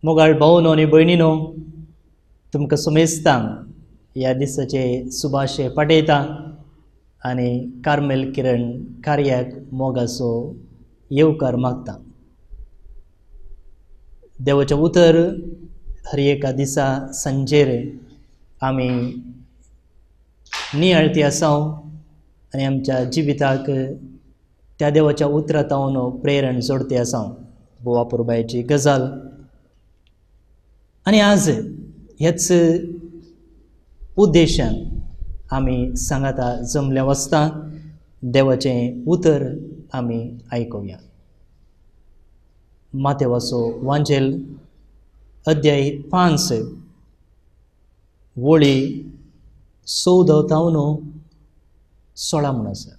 मोगाळ भावनो आनी भयणीनो, तुमकां सुमेस्तांक ह्या दिसाचे सुभाशे पाठयता आनी कार्मेल किरण कार्याक मोगाचो येवकार मागता. देवाचें उतर हर एका दिसा सांजेर आमी नियाळती आसा आनी आमच्या जिविताक त्या देवाच्या उतरांत प्रेरण जोडती आसा. भोव अपुरबायेची गजाल. आनी आज ह्याच उद्देशान आमी सांगाता जमल्या वचता देवाचें उतर आमी आयकुया. मातेवाचो वांजेल अध्याय 5 वळी 14 तावन 16 म्हूण आसा.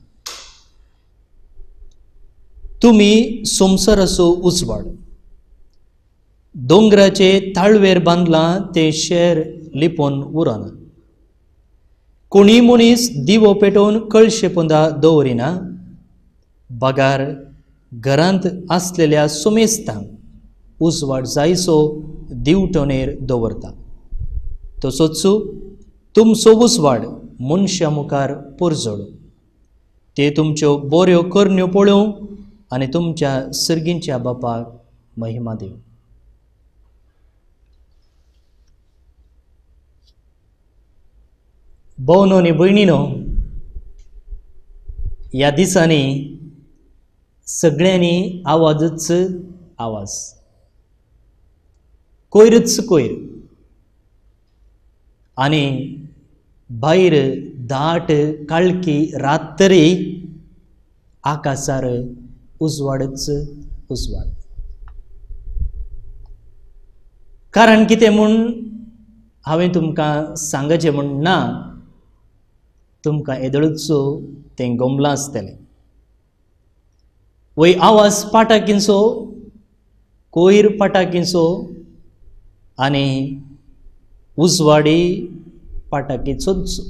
तुमी संवसाराचो उजवाड, दोंगराचे ताळवेर बांदलां तें शेर लिपोवन उरना. कोणी मनीस दिवो पेटोवन कळशे पोंदा दवरिना, बगार घरांत आसलेल्या सुमेस्तांक उजवाड जायसो दिवटणेर दवरता. तसोच तुमचो उजवाड मनशां मुखार परजळो, ते तुमच्यो बऱ्यो करण्यो पळोवं आनी तुमच्या सर्गींच्या बापाक महिमा दिवं. भोवनो आनी भयणीनो, ह्या दिसांनी सगळ्यांनी आवाजच आवाज, कोयरच कोयर आनी भायर दाट काळखी रात तरी आकाशार उजवाडच उजवाड. कारण कितें म्हूण हांवें तुमकां सांगचें म्हूण ना, तुमकां येदोळूच तें गोमलां आसतलें. वय आवाज पाटाकींचो, कोयर पाटाकींचो आनी उजवाडी पाटाकीचोच.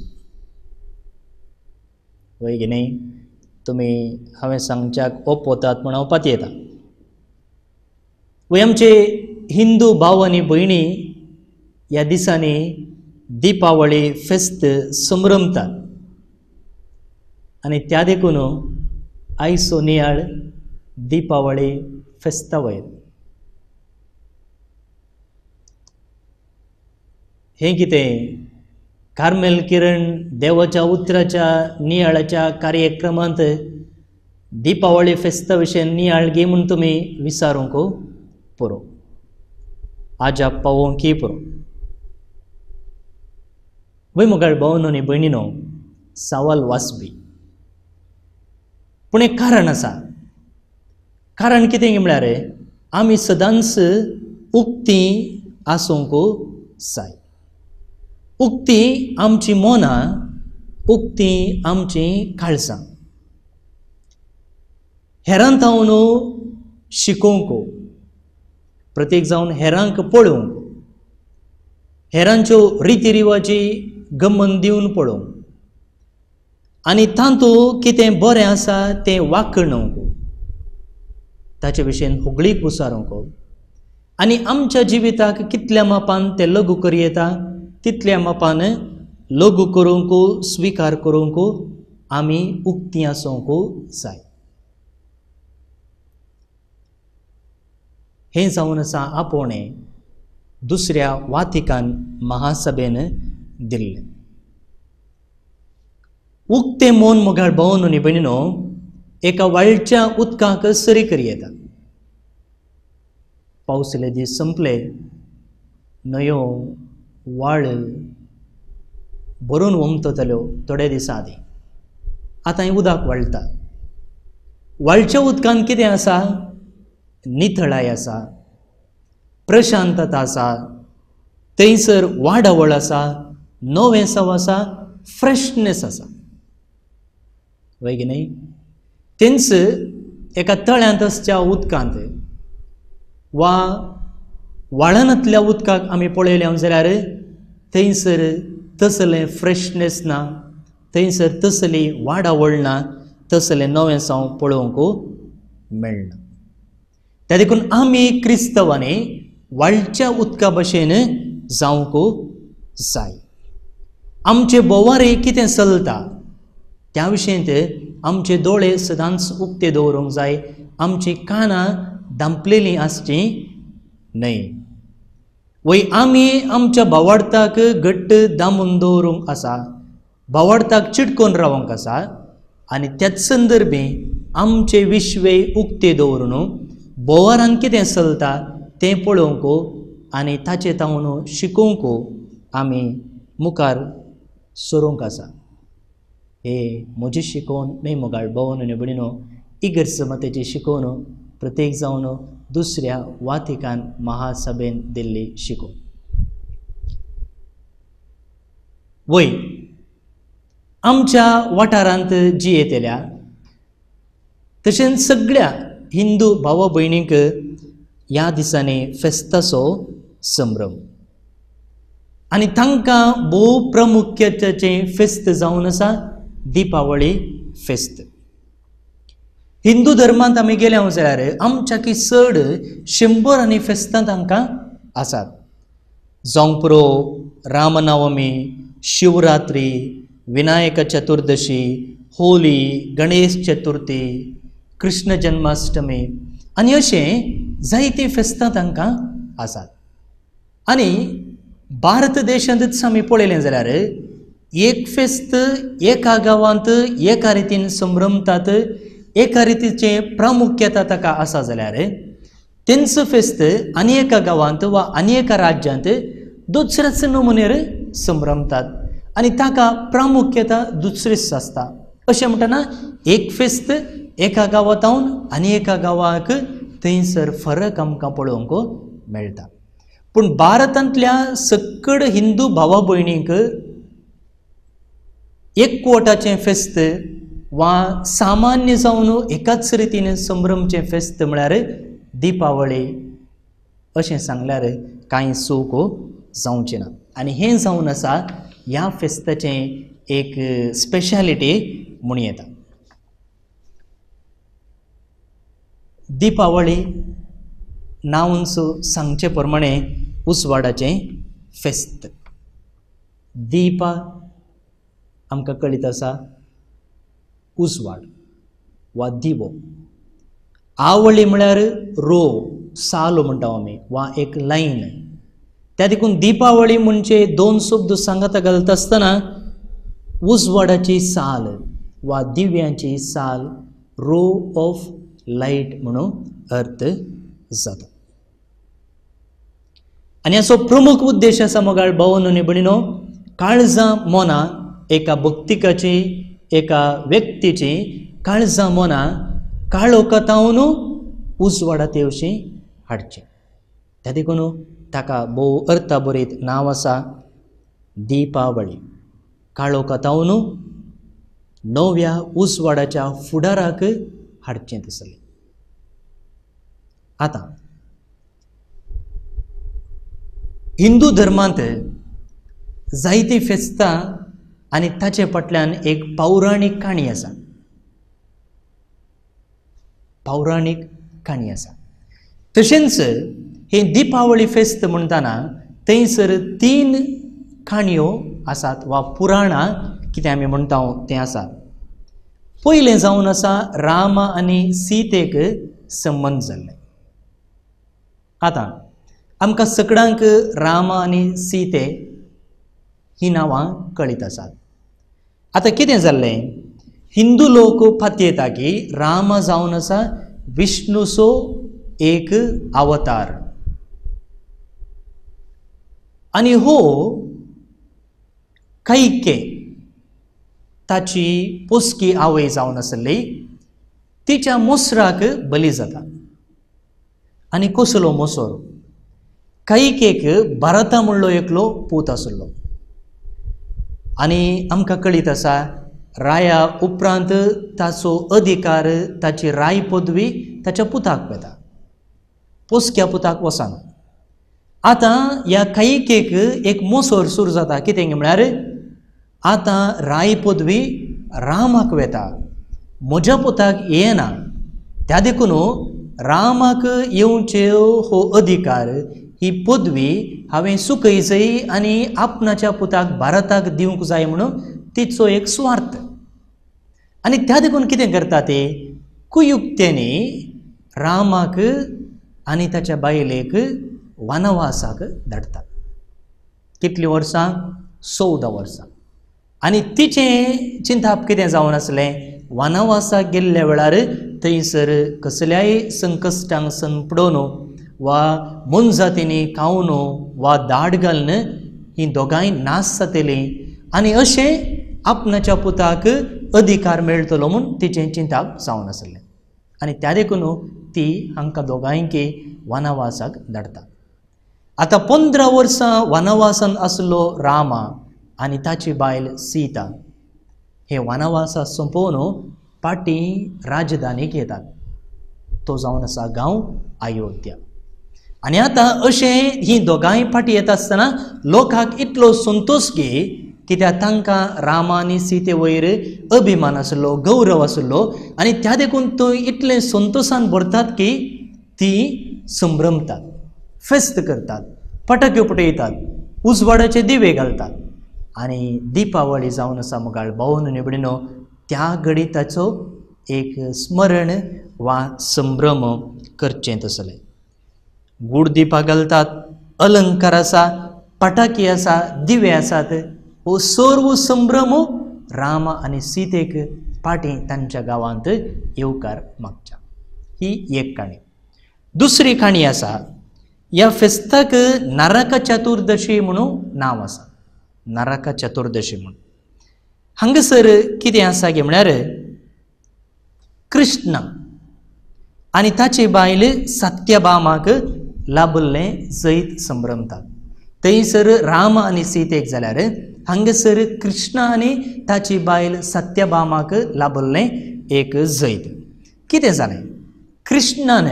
वय की न्ही? तुमी हांवें सांगच्याक ओपवतात म्हूण हांव पातयेता. वय आमचे हिंदू भाव आनी भयणी ह्या दिसांनी दिपावळी फेस्त संभ्रमतात आनी त्या देखून आयचो नियाळ दिपावळी फेस्ता वयर. हें कितें कार्मेल किरण देवाच्या उतराच्या नियाळाच्या कार्यक्रमांत दिपावळी फेस्ता विशय नियाळ घे म्हूण तुमी विचारूंक पुरो, आजाप पावोवंक पुरो. वय मुखार भावनो आनी भयणीनो, सवाल वाजपी पूण एक कारण आसा. कारण कितें म्हळ्यार आमी सदांच उक्ती आसूंक जाय. उक्ती आमची मनां, उक्ती आमची काळजां. हेरांत हांव शिकोवंक, प्रत्येक जावन हेरांक पळोवंक, हेरांच्यो रिती रिवाजी गमन दिवन पळोवंक आनी तातूंत कितें बरें आसा तें वाखणूंक, ताचे विशयन होगळीक उसारूंक आनी आमच्या जिविताक कितल्या मापान तें लघु करयेता तितल्या मापान लघु करूंक, स्विकार करूंक आमी उक्ती आसूंक जाय. हें जावन आसा आपोवणें दुसऱ्या वातिकान महासभेन दिल्लें. उक्तें मन मोगाळ भावन आनी भयणीनो एका वाळच्या उदकाक सरी करयेता. पावसले दीस संपले, न्हंयो वाळ भरून ओमतल्यो थोडे दिसां आदीं. आतां हें उदक वाळटा. वाळच्या उदकान कितें आसा? नितळाय आसा, प्रशांतता आसा, थंयसर वाडावळ आसा, नवेंसांव आसा, फ्रेशनेस आसा. वय की न्ही? तेंच एका तळ्यांत आसच्या उदकांत वा वाळांतल्या उदकाक आमी पळयलें जाल्यार थंयसर तसलें फ्रेशनेस ना, थंयसर तसली वाडावळ ना, तसलें नवेंसांव पळोवंक मेळना. त्या देखून आमी क्रिस्तवांनी वाळच्या उदका भशेन जावंक जाय. आमचे बोवारे कितें चलता त्या विशयंत आमचे दोळे सदांच उक्ते दवरूंक जाय, आमची कानां धांपलेलीं आसचीं न्हय. वय आमी आमच्या भावार्थाक घट्ट दामून दवरूंक आसा, भावार्थाक चिटकोवन रावंक आसा आनी त्याच संदर्भी आमचे विश्वे उक्ते दवरून बोवारान कितें चलता तें पळोवंक आनी ताचे तावन शिकोवंक आमी मुखार सरूंक आसा. हे म्हजी शिकोवन न्हय मोगाळ भोवन आनी भयणीनो, इगर्ज मातेची शिकोवन प्रत्येक जावन दुसऱ्या वातिकान महासभेन दिल्ली शिकोवन. वय आमच्या वाठारांत जियेतल्या तशेंच सगळ्या हिंदू भाव भयणींक ह्या दिसांनी फेस्ताचो संभ्रम आनी तांकां भोव प्रामुख्याचें फेस्त जावन आसा दिपावळी फेस्त. हिंदू धर्मांत आमी गेल्या जाल्यार आमच्याकी चड 100 आनी फेस्तां तांकां आसात. जावंक पुरो रामनवमी, शिवरात्री, विनायक चतुर्दशी, होली, गणेश चतुर्थी, कृष्ण जन्माष्टमी आनी अशें जायतीं फेस्तां तांकां आसात. आनी भारत देशांतच आमी पळयलें जाल्यार एक फेस्त एका गांवांत एका रितीन संभ्रमतात, एका रितीचें प्रामुख्यता ताका आसा जाल्यार तेंच फेस्त आनी एका गांवांत वा आनी एका राज्यांत दुसऱ्याच नमुनेर संभ्रमतात आनी ताका प्रामुख्यता दुसरीच आसता. अशें म्हणटना एक फेस्त एका गांवांत आनी एका गांवाक थंयसर फरक आमकां पळोवंक मेळटा. पूण भारतांतल्या सकड हिंदू भावा भयणींक एकवटाचें फेस्त वा सामान्य जावन एकाच रितीन संभ्रमचें फेस्त म्हळ्यार दिपावळी अशें सांगल्यार कांय चूक जावचें ना. आनी हें जावन आसा ह्या फेस्ताचें एक स्पेशालिटी म्हणूं येता. दिपावळी नांवूच सांगचे प्रमाणे उजवाडाचें फेस्त. दीपा आमकां कळीत आसा उजवाड वा दिवो. आवळी म्हळ्यार रो सालो म्हणटा आमी वा एक लायन. त्या देखून दिपावळी म्हणजे दोन शब्द सांगाता घालता आसतना उजवाडाची साल वा दिव्यांची साल, रो ऑफ लायट म्हणून अर्थ जाता. आनी हाचो प्रमुख उद्देश आसा मोगाळ भावानो आनी भयणीनो, काळजां मनां एका भक्तिकाची एका व्यक्तीची काळजां मनां काळोखांत उजवाडा तेवशी हाडचें. त्या देखून ताका भोव अर्थाभरीत नांव आसा दिपावळी. काळोखांत नव्या उजवाडाच्या फुडाराक हाडचें तसलें. आतां हिंदू धर्मांत जायतीं फेस्तां आनी ताचे फाटल्यान एक पौराणीक काणी आसा. पौराणीक काणी आसा. तशेंच हे दिपावळी फेस्त म्हणटना थंयसर तीन काणयो आसात वा पुराणां कितें आमी म्हणटा तें आसा. पयलें जावन आसा राम आनी सीतेक संबंद जाल्ले. आतां आमकां सगळ्यांक राम आनी सीते ही नांवां कळीत आसात. आतां कितें जाल्लें, हिंदू लोक पातयेता की राम जावन आसा विष्णूचो एक अवतार आनी हो कैके ताची पोसकी आवय जावन आसली तिच्या मोसराक बली जाता. आनी कसलो मोसर, कैकेक भरता म्हणलो एकलो पूत आसलो. आनी आमकां कळीत आसा राया उपरांत ताचो अधिकार ताची राय पदवी ताच्या पुताक वता, पोसक्या पुताक वचना. आतां ह्या कैकेक एक मोसर सुरू जाता. कितें म्हळ्यार आतां राय पदवी रामाक वता, म्हज्या पुताक येना. त्या देखून रामाक येवचे हो अधिकार ही पदवी हांवें सुकय जाय आनी आपणाच्या पुताक भारताक दिवंक जाय म्हणून तिचो एक स्वार्थ. आनी त्या देखून कितें करता ते कुयुक्त्यांनी रामाक आनी ताच्या बायलेक वनवासाक धाडटा. कितलीं वर्सां? 14 वर्सां. आनी तिचें चिंताप कितें जावन आसलें, वनवासाक गेल्ल्या वेळार थंयसर कसल्याय संकश्टांक संपडोवन वा मोनजातींनी खावन वा दाड घालून हीं दोगांय नाश जातलीं आनी अशें आपणाच्या पुताक अधिकार मेळटलो म्हूण तिचें चिंताप जावन आसलें. आनी त्या देखून ती हांकां दोगांयकी वनवासाक धाडटा. आतां 15 वर्सां वनवासान आसलो रामा आनी ताची बायल सीता हे वनवासा सोंपोवन फाटीं राजधानीक येतात. तो जावन आसा गांव अयोध्या. आनी आतां अशें ही दोगांय फाटीं येता आसतना लोकांक इतलो संतोश की कित्याक तांकां रामा आनी सीते वयर अभिमान आसलो, गौरव आसलो आनी त्या देखून थंय इतलें संतोशान भरतात की ती संभ्रमतात, फेस्त करतात, फटाक्यो पेटयतात, उजवाडाचे दिवे घालतात. आनी दिपावळी जावन आसा मुखार भावन निबडिनो त्या घडी ताचो एक स्मरण वा संभ्रम करचें तसलें. गूड दिपां घालतात, अलंकार आसा, पटाकी आसा, दिवे आसात. हो सर्व संभ्रम राम आनी सीतेक फाटीं तांच्या गांवांत येवकार मागच्या. ही एक काणी. दुसरी काणी आसा ह्या फेस्ताक नरक चतुर्दशी म्हणून नांव आसा. नरक चतुर्दशी म्हणून हांगासर कितें आसा की म्हळ्यार कृष्ण आनी ताची बायल सत्यभामाक लाभल्लें जैत संभ्रमतात. थंयसर राम आनी सीतेक जाल्यार हांगासर कृष्ण आनी ताची बायल सत्यभामाक लाभल्लें एक जैत. कितें जालें, कृष्णान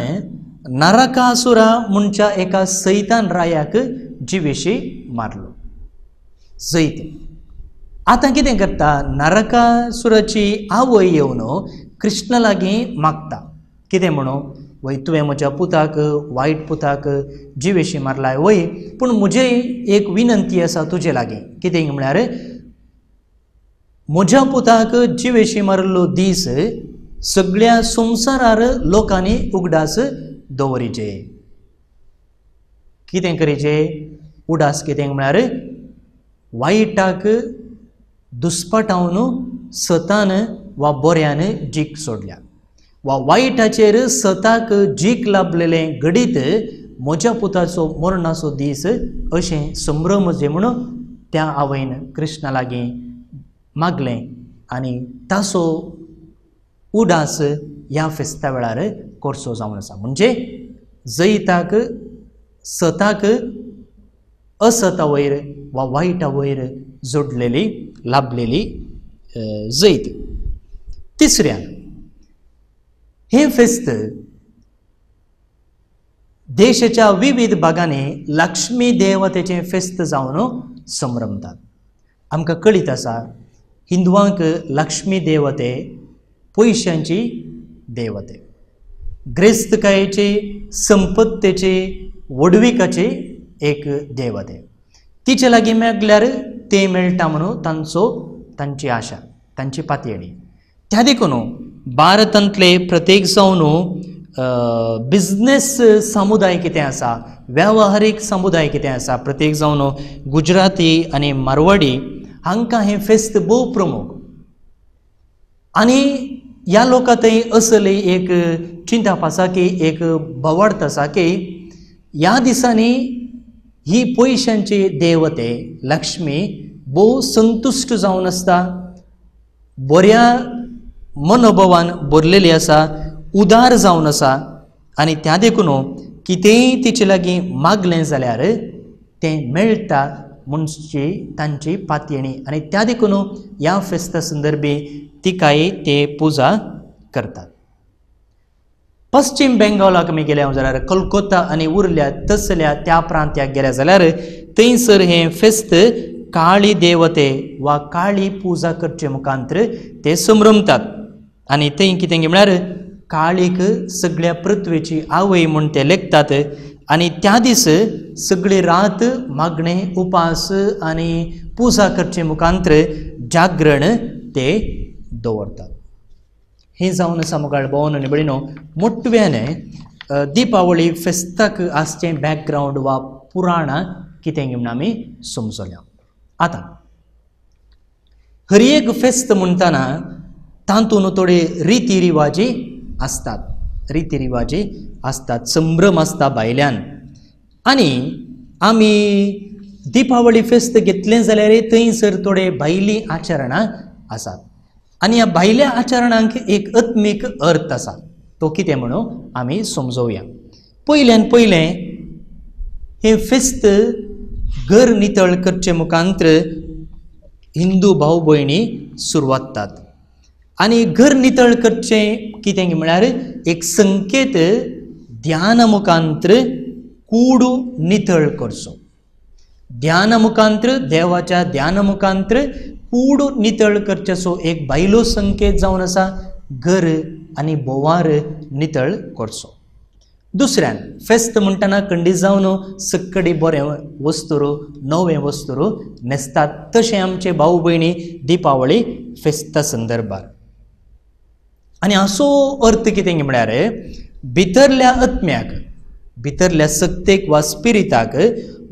नरकासुरा म्हणच्या एका सैतान रायाक जिवेशी मारलो, जैत. आतां कितें करता, नरकासुराची आवय येवन कृष्ण लागीं मागता, कितें म्हणून, वय तुवें म्हज्या पुताक, वायट पुताक जिवेशी मारलाय वय, पूण म्हजे एक विनंती आसा तुजे लागीं. कितें म्हळ्यार म्हज्या पुताक जिवेशी मारिल्लो दीस सगळ्या संवसारार लोकांनी उगडास दवरिचे. कितें करीचे उडास, कितें म्हळ्यार वायटाक दुस्पाटावन सतान वा बऱ्यान जीक सोडल्या वा वायटाचेर सताक जीक लाभलेलें घडीत म्हज्या पुताचो मरणाचो दीस अशें संभ्रम जे म्हणून त्या आवयन कृष्णा लागीं मागलें आनी ताचो उडास ह्या फेस्ता वेळार करचो जावन आसा. म्हणजे जैताक सताक असता वयर वा वायटा वयर जोडलेली लाभलेली जैत. तिसऱ्यान हें फेस्त देशाच्या विविध भागांनी लक्ष्मी देवतेचें फेस्त जावन संभ्रमतात. आमकां कळीत आसा हिंदवांक लक्ष्मी देवते पयशांची देवते, ग्रेस्तकायेची, संपत्तेची, व्हडविकाची एक देवते. तिचे लागीं मेगल्यार तें मेळटा म्हणून तांचो तांची आशा, तांची पातयेणी. त्या देखून भारतांतले प्रत्येक जावन बिजनेस समुदाय कितें आसा, वेव्हारीक समुदाय कितें आसा, प्रत्येक जावन गुजराती आनी मारवाडी हांकां हें फेस्त भोव प्रमुख. आनी ह्या लोकां थंय असली एक चिंतप आसा की एक भावार्थ आसा की ह्या दिसांनी ही पयशांची देवते लक्ष्मी भोव संतुश्ट जावन आसता, बऱ्या मनोभावान भरलेली आसा, उदार जावन आसा आनी त्या देखून कितेंय तिचे लागीं मागलें जाल्यार तें मेळटा म्हणची तांची पातयेणी. आनी त्या देखून ह्या फेस्ता संदर्भी तिकाय ते पुजा करतात. पश्चिम बेंगॉलाक आमी गेल्या जाल्यार कलकत्ता आनी उरल्या तसल्या त्या प्रांत्याक गेल्या जाल्यार थंयसर हें फेस्त काळी देवते वा काळी पुजा करचे मुखांतर ते संभ्रमतात. आनी थंय कितें म्हळ्यार काळीक सगळ्या पृथ्वेची आवय म्हूण ते लेखतात आनी त्या दीस सगळी रात मागणें, उपास आनी पुजा करचे मुखांतर जागरण ते दवरतात. हें जावन आसा मुखार भोवन आनी भयणीनो मोटव्यान दिपावळी फेस्ताक आसचें बॅकग्रावंड वा पुराणां कितें म्हूण आमी समजल्या. आतां हर एक फेस्त म्हणटना तातूंत थोडे रिती रिवाजी आसतात, रिती रिवाजी आसतात, संभ्रम आसता भायल्यान. आनी आमी दिपावळी फेस्त घेतलें जाल्यार थंयसर थोडे भायलीं आचरणां आसात आनी ह्या भायल्या आचरणांक एक आत्मीक अर्थ आसा, तो कितें म्हणून आमी समजोवया. पयल्यान पयलें हें फेस्त घर नितळ करचे मुखांतर हिंदू भाव भयणी सुरवातात. आनी घर नितळ करचें कितें म्हळ्यार एक संकेत ध्यान मुखांतर कूड नितळ करचो, ध्यान मुखांतर देवाच्या ध्यान मुखांतर कूड नितळ करचेसो एक बायलो संकेत जावन आसा घर आनी बोवार नितळ करचो. दुसऱ्यान फेस्त म्हणटना खंडीत जावन सक्कडी बरें वस्तूर नवें वस्तूर न्हेसतात, तशें आमचे भाव भयणी दिपावळी फेस्ता संदर्भार. आनी असो अर्थ कितें म्हळ्यार भितरल्या आत्म्याक, भितरल्या सक्तेक वा स्पिरिताक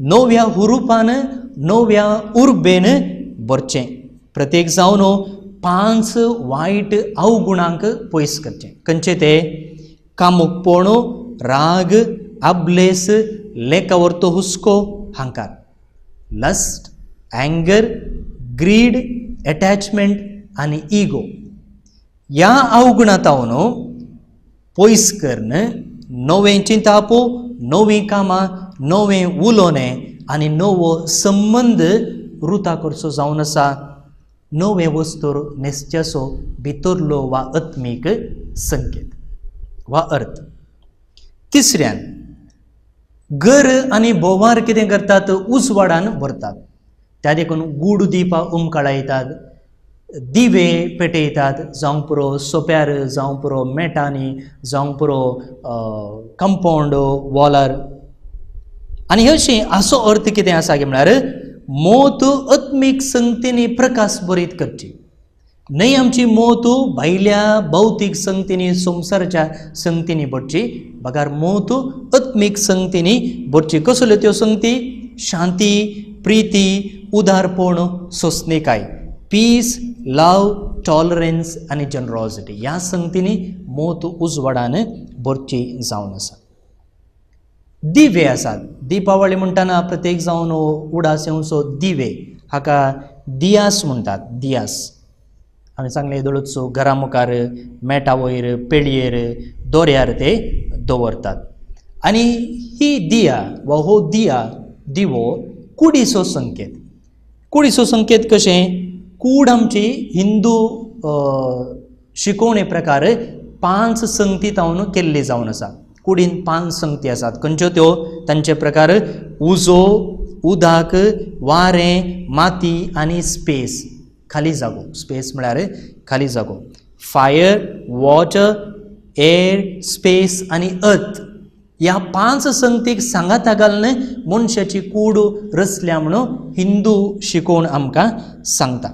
नव्या हुरुपान नव्या उर्बेन भरचें. प्रत्येक जावन 5 वायट अवगुणांक पयस करचें. खंयचे ते? कामुकपण, राग, आबलेस, लेखावरतो हुस्को, हांकार, लस्ट, अँगर, ग्रीड, एटॅचमेंट आनी इगो. ह्या अवगुणांत पयस करून नवें चिंताप, नवीं कामां, नवें उलोवणें आनी नवो संबंद रुता करचो जावन आसा नवें वस्तूर न्हेसच्याचो भितरलो वा आत्मीक संकेत वा अर्थ. तिसऱ्यान घर आनी भोंवार कितें करतात, उजवाडान भरतात. त्या देखून गूढ दिपां उमकाळायतात, दिवे पेटयतात, जावं पुरो सोप्यार, जावं पुरो मेटांनी, जावं पुरो कंपावंड वॉलार. आनी अशें हाचो अर्थ कितें आसा की म्हळ्यार मोत आत्मीक संगतींनी प्रकाश बरीत करची न्हय. आमची मोत भायल्या भौतीक संगतींनी, संवसाराच्या संगतींनी भरची, बगार मोत आत्मीक संगतींनी भरची. कसल्यो त्यो संगती? शांती, प्रिती, उदारपण, सोंसणीकाय, पीस, लव, टॉलरन्स आनी जनरॉसिटी. ह्या संगतींनी मोत उजवाडान भरची जावन आसा. दिवे आसात. दिपावळी म्हणटना प्रत्येक जावन उडास येवचो दिवे, हाका दियास म्हणटात. दियास आमी सांगले दळूचो घरा मुखार, मेटा वयर, पेळयेर, दोऱ्यार ते दवरतात. आनी ही दिया वा हो दिया दिवो कुडीचो संकेत. कुडीचो संकेत कशें? कूड आमची हिंदू शिकोवणे प्रकार 5 संगती तावन केल्ली जावन आसा. कुडीन 5 संगती आसात. खंयच्यो त्यो? तांचे प्रकार उजो, उदक, वारें, माती आनी स्पेस, खाली जागो. स्पेस म्हळ्यार खाली जागो. फायर, वॉटर, एर, स्पेस आनी अर्थ ह्या 5 संगतीक सांगाता घालून मनशाची कूड रचल्या म्हणून हिंदू शिकोवन आमकां सांगता.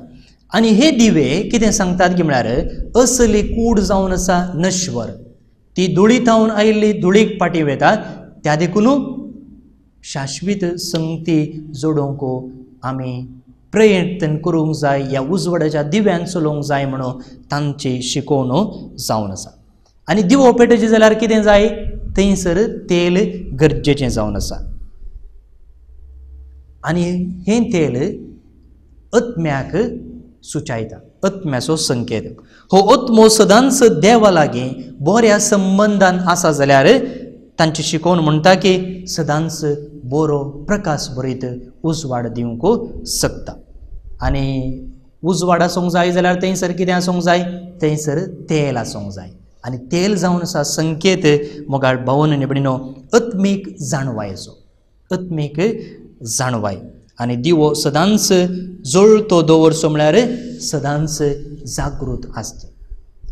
आनी हे दिवे कितें सांगतात की म्हळ्यार असली कूड जावन आसा नश्वर, ती धुळी थावन आयिल्ली धुळीक फाटीं वेता. त्या देखून शाश्वीत संगती जोडोवंक आमी प्रयत्न करूंक जाय, ह्या उजवाडाच्या दिव्यान चलोवंक जाय म्हणून तांची शिकोवण जावन आसा. आनी दिवो पेटोवचें जाल्यार कितें जाय? थंयसर तेल गरजेचें जावन आसा. आनी हें तेल आत्म्याक सुचायता, आत्म्याचो संकेत. हो आत्मो सदांच देवा लागीं बऱ्या संबंदान आसा जाल्यार तांची शिकोवण म्हणटा की सदांच बरो प्रकाश बरीत उजवाड दिवंक शकता. आनी उजवाड आसूंक जाय जाल्यार थंयसर कितें आसूंक जाय? थंयसर तेल आसूंक जाय. आनी तेल जावन आसा संकेत मोगाळ भावन आनी भयणीनो आत्मीक जाणवायेचो, आत्मीक जाणवाय. आनी दिवो सदांच जळतो दवरचो म्हळ्यार सदांच जागृत आसचो.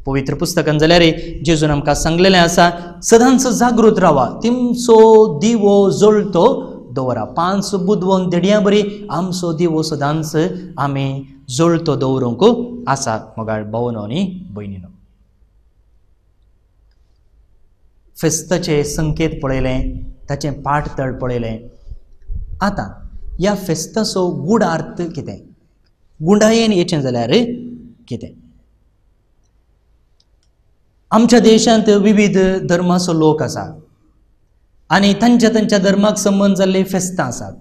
पवित्र पुस्तकान जाल्यार जेजून आमकां सांगलेलें आसा, सदांच जागृत रावा, तुमचो दिवो जळतो दवरा. 5 बुदवंत देडयां बरी आमचो दिवो सदांच आमी जळतो दवरूंक आसा. मोगाळ भावनो आनी भयणीनो, फेस्ताचे संकेत पळयलें, ताचें पाठतळ पळयलें. आतां ह्या फेस्ताचो गूढार्थ कितें? गुंडायेन येचें जाल्यार कितें? आमच्या देशांत विविध धर्माचो लोक आसा आनी तांच्या तांच्या धर्माक संबंद जाल्लीं फेस्तां आसात.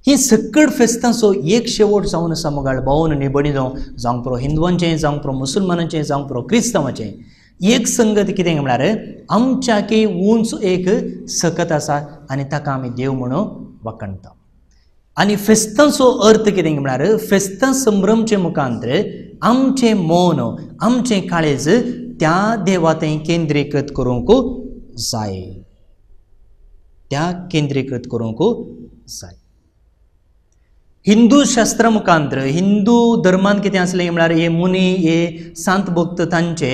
ही सकड फेस्तांचो एक शेवट जावन आसा मोगाळ भावन आनी भयणीनो, जावं पुरो हिंदवांचें, जावं पुरो मुसलमानांचें, जावं पुरो क्रिस्तांवाचें. एक संगत कितें म्हळ्यार आमच्याकी उंच एक सकत आसा आनी ताका आमी देव म्हणून वखणटा. आनी फेस्तांचो अर्थ कितें म्हळ्यार फेस्तां संभ्रमचे मुखांतर आमचें मन, आमचें काळीज त्या देवा थंय केंद्रीकृत करूंक जाय, त्या केंद्रीकृत करूंक जाय. हिंदू शास्त्रा मुखांतर हिंदू धर्मान कितें आसलें म्हळ्यार हे मुनी, हे सांत भक्त तांचे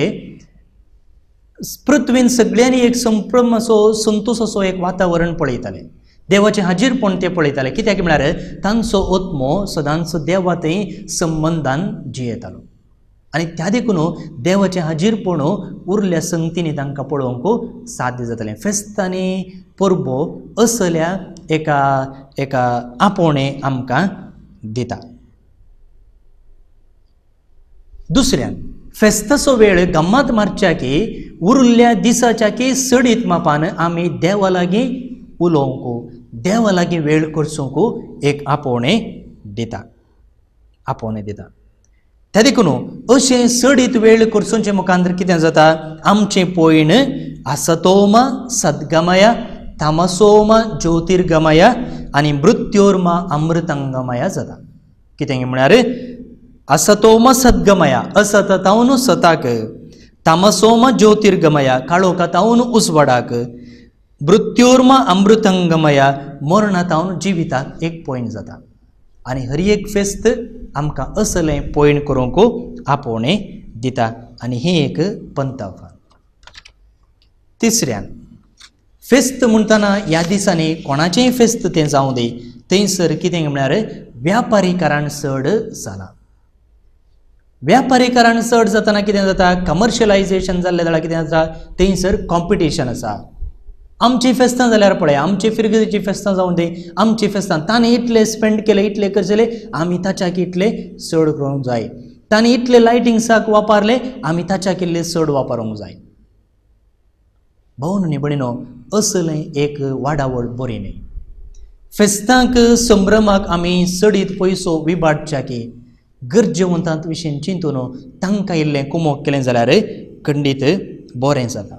पृथ्वीन सगळ्यांनी एक संभ्रम असो, संतोष असो एक वातावरण पळयताले, देवाचें हाजीरपण ते पळयताले. कित्याक म्हळ्यार तांचो आत्मो सदांच देवा थंय संबंदान जियेतालो आनी त्या देखून देवाचें हाजीरपण उरल्या संगतींनी तांकां पळोवंक साध्य जातालें. फेस्तांनी परबो असल्या एका एका आपोवणें आमकां दिता. दुसऱ्यान फेस्ताचो वेळ गम्मात मारच्या की उरल्या दिसाच्या की सडीत मापान आमी देवा लागीं उलोवंक, देवा लागीं वेळ करचोंक एक आपोवणें दिता, आपोवणें दिता. त्या देखून अशें चडीत वेळ करचोचे मुखांतर कितें जाता आमचें पयण असतोमा सद्गमया तमसोमा ज्योतिर्गमया आनी मृत्योर्मा अमृतंगमया जाता. कितें म्हळ्यार असतोमा सद्गमया असततावन सताक, तमसोमा ज्योतिर्गमया काळोखातावन उजवाडाक, मृत्योर्मा अमृतंगमया मरणातावन जिविताक एक पॉयंट जाता. आनी हर एक फेस्त आमकां असलें पॉयंट करूंक आपोवणें दिता आनी हें एक पंथाव. तिसऱ्यान फेस्त म्हणटना ह्या दिसांनी कोणाचेंय फेस्त तें जावं दी थंयसर कितें म्हळ्यार व्यापारीकरण चड जालां. व्यापारीकरण चड जातना कितें जाता कमर्शियलायजेशन जाल्लें जाल्यार कितें जाता थंयसर कॉम्पिटिशन आसा. आमची फेस्तां जाल्यार पळय आमची फिरगेची फेस्तां जावं दी आमची फेस्तां ताणें इतले स्पेंड केले इतले करचेले आमी ताच्याक इतले चड करूंक जाय, ताणें इतले लायटिंग्साक वापरले आमी ताच्याक इल्ले चड वापरूंक जाय. भाव न्ही भयणीनो असलें एक वाडावळ बरी न्ही. फेस्तांक संभ्रमाक आमी चडीत पयसो विबाडच्या की गरजेवंतांत विशीं चिंतून तांकां इल्लें कुमोक केलें जाल्यार खंडीत बरें जाता.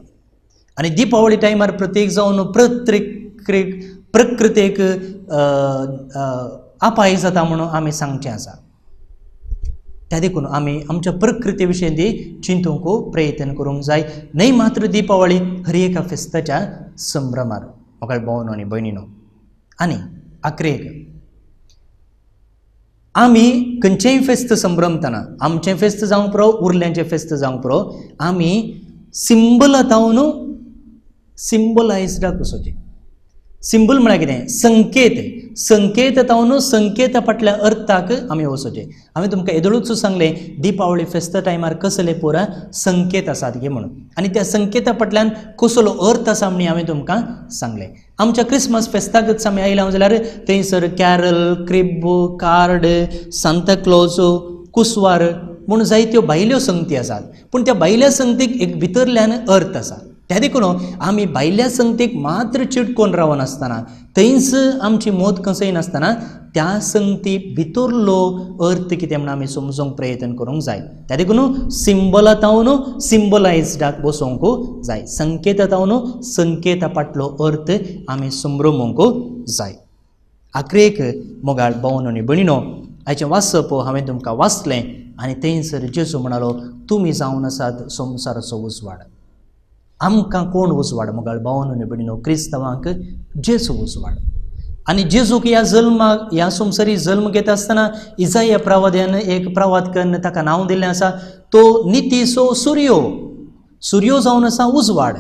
आनी दिपावळी टायमार प्रत्येक जावन प्रकृतेक अपाय जाता म्हणून आमी सांगचें आसा. त्या देखून आमी आमच्या प्रकृती विशीं ती चिंतूंक प्रयत्न करूंक जाय. न्हय मात्र दिपावळी हर एका फेस्ताच्या संभ्रमार म्हाका भावनो आनी भयणीनो. आनी आखरेक आमी खंयचेंय फेस्त संभ्रमतना आमचें फेस्त जावंक पुरो उरल्यांचें फेस्त जावंक पुरो आमी सिंबलातावन सिंबलायज्डाक वचोचें. सिंबल म्हळ्यार कितें संकेत, संकेत तावन संकेता फाटल्या अर्थाक आमी वचोचें. हांवें तुमकां येदोळूच सांगलें दिपावळी फेस्ता टायमार कसले पुरा संकेत आसात गे म्हणून आनी त्या संकेता फाटल्यान कसलो अर्थ आसा म्हणी हांवें तुमकां सांगलें. आमच्या क्रिसमस फेस्ताकच आमी आयला जाल्यार थंयसर कॅरल, क्रिब, कार्ड, सांताक्लॉज, कुसवार म्हूण जायत्यो भायल्यो संगती आसात पूण त्या भायल्या संगतीक एक भितरल्यान अर्थ आसा. त्या देखून आमी भायल्या संगतीक मात्र चिटकोन रावनासतना थंयच आमची मत कसय नासतना त्या संगती भितरलो अर्थ कितें म्हूण आमी समजूंक प्रयत्न करूंक जाय. त्या देखून सिंबलातावन सिंबलायज्डाक बसोवंक जाय, संकेतातावन संकेता फाटलो अर्थ आमी संभ्रमूंक जाय. आखरेक मोगाळ भावनो आनी भयणीनो आयचें वाचप हांवें तुमकां वाचलें आनी थंयसर जेजू म्हणालो तुमी जावन आसात संवसाराचो उजवाड. आमकां कोण उजवाड मोगाळ भावनो आनी भयणीनो क्रिस्तांवांक जेजू उजवाड. आनी जेजूक ह्या जल्माक ह्या संवसारी जल्म घेता आसतना इजाया प्रवाद्यान एक प्रवाद कन्न ताका नांव दिल्लें आसा तो नितीचो सुर्यो, सुर्यो जावन आसा उजवाड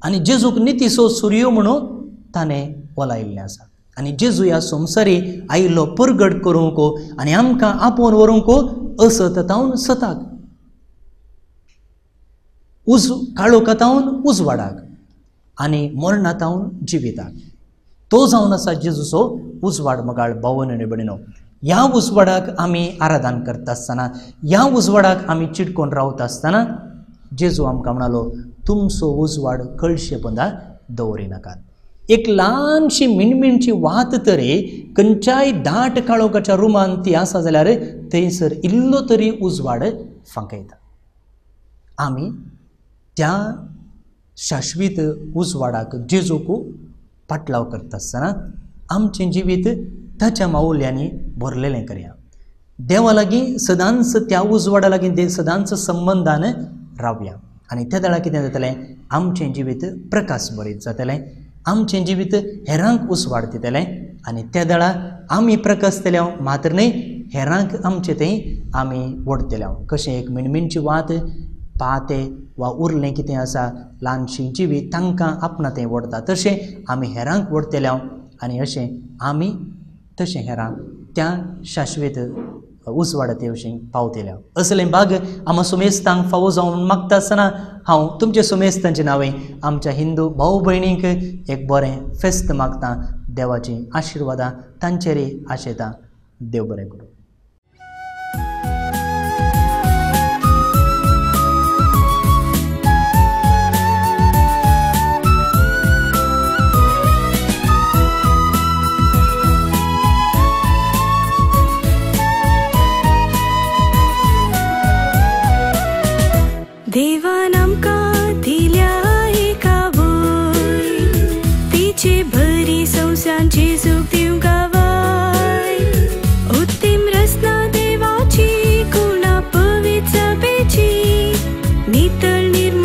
आनी जेजूक नितीचो सुर्यो म्हणून ताणें वलायिल्लें आसा. आनी जेजू ह्या संवसारी आयिल्लो परगट करूंक आनी आमकां आपोवन व्हरूंक असतावन सताक उज काळोखातावन उजवाडाक आनी मरणातावन जिविताक तो जावन आसा जेजूचो उजवाड. मोगाळ भावनो आनी भयणीनो ह्या उजवाडाक आमी आराधन करता आसतना ह्या उजवाडाक आमी चिटकोन रावता आसतना जेजू आमकां म्हणालो तुमचो उजवाड कळशे पोंदा दवरिनाकात. एक ल्हानशी मिणमिणची वात तरी खंयच्याय दाट काळोखाच्या रुमान ती आसा जाल्यार थंयसर इल्लो तरी उजवाड फांकयता. आमी त्या शाश्वीत उजवाडाक जेजूक पाटलाव करता आसतना आमचें जिवीत ताच्या मावल्यांनी भरलेलें करया. देवा लागीं सदांच त्या उजवाडा लागीं सदांच संबंदान रावया आनी त्या वेळार कितें जातलें आमचें जिवीत प्रकाश बरीत जातलें, आमचें जिवीत हेरांक उजवाड दितलें आनी त्या वेळार आमी प्रकाशतले मात्र न्हय हेरांक आमचें थंय आमी ओडटले. कशें एक मिणमिणची वात पाते वा उरलें कितें आसा ल्हानशीं जिवीत तांकां आपणा थंय ओडटा तशें आमी हेरांक ओडटले आनी अशें आमी तशें हेरांक त्या शाश्वीत उजवाडा वशीन पावतले. असलें भाग आमकां सुमेस्तांक फावो जावन मागता आसतना हांव तुमच्या सुमेस्तांचें नांवें आमच्या हिंदू भाव भयणींक एक बरें फेस्त मागता. देवाचीं आशिर्वादां तांचेरय आशेता. देव बरें करूं.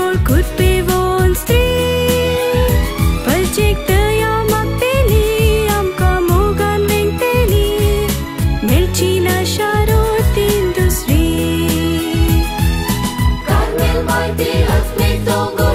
मोगोळ कुरपेवोन स्त्री पलचेक दया मागतेली आमकां मोगान वेंगतेली मेळची ना शारोतीन दुसरी. कार्मेल मायती आत्मिक दोंगर.